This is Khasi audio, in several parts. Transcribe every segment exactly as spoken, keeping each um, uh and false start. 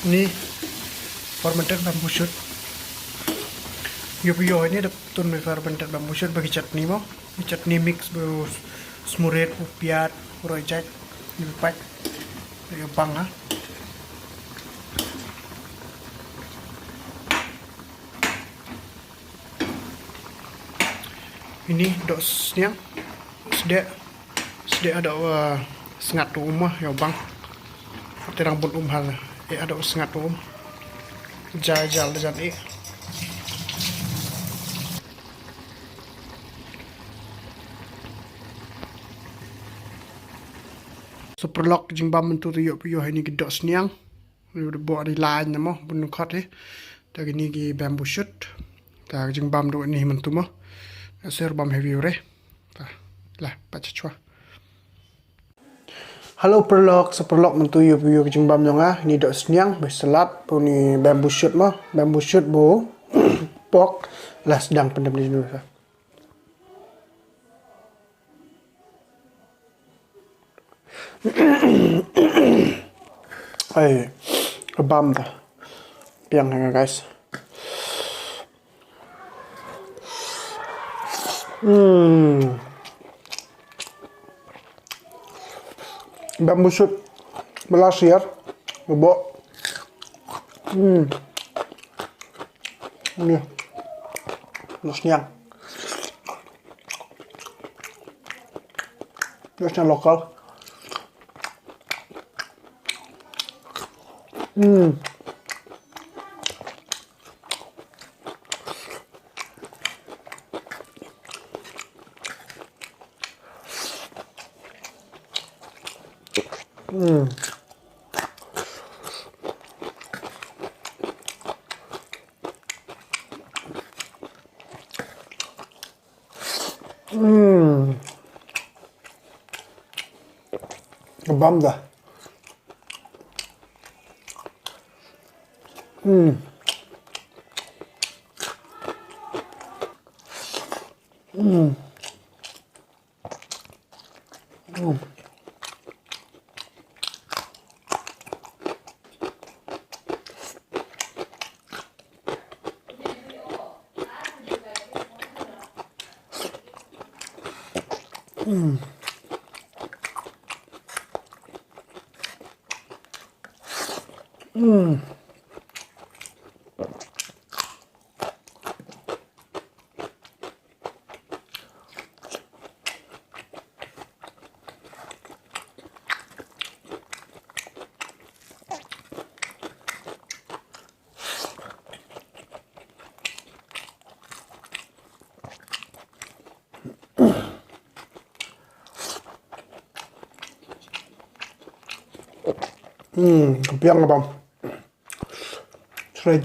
Ni fermented bamboo shoot. Ïoh ïoh ini da tun mi fermented bamboo shoot bad ki chutney mo. Ki chutney mix bad smurit, u piat, u roi jait, u pat. Ïoh bang ha. Ini doh sniang, sdeh, sdeh haduh, uh, sngat u um, ïoh bang. Te dang bun um hal, eh, haduh sngat u um. Jai jal jan eh. Sa paralok, jingbam mynta te ïoh ïoh ini ki doh sniang. Ïoh da bok di lain na mo bun khot eh. Ta kini ki bamboo shoot. Ta jingbam duh ini mynta mo. Nga sir bam heavy re. Ta la pat chwa. Hello paralok, sa paralok mynta ïoh ïoh ki jingbam jong nga. Ini doh sniang bad salad bad ini bamboo shoot mo. Bamboo shoot bad pork. La sdang pyndem di nu sa. Ai, bam ta. Piang ha nga, guys. Hmm. Bamboo shoot. Ba la siar. Ba bok. Hmm. Ni. Doh sniang. Doh sniang lokal. Hmm. Hmm. Hmm. Bam ta. Hmm. Hmm. Hmm. Hmm. Hmm. Hmm, ka piang ka bam. Shred.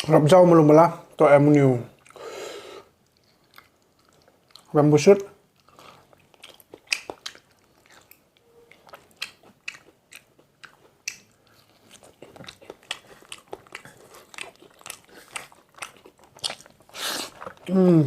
Rap jaw malu mala to em niu. Bamboo shoot. Hmm.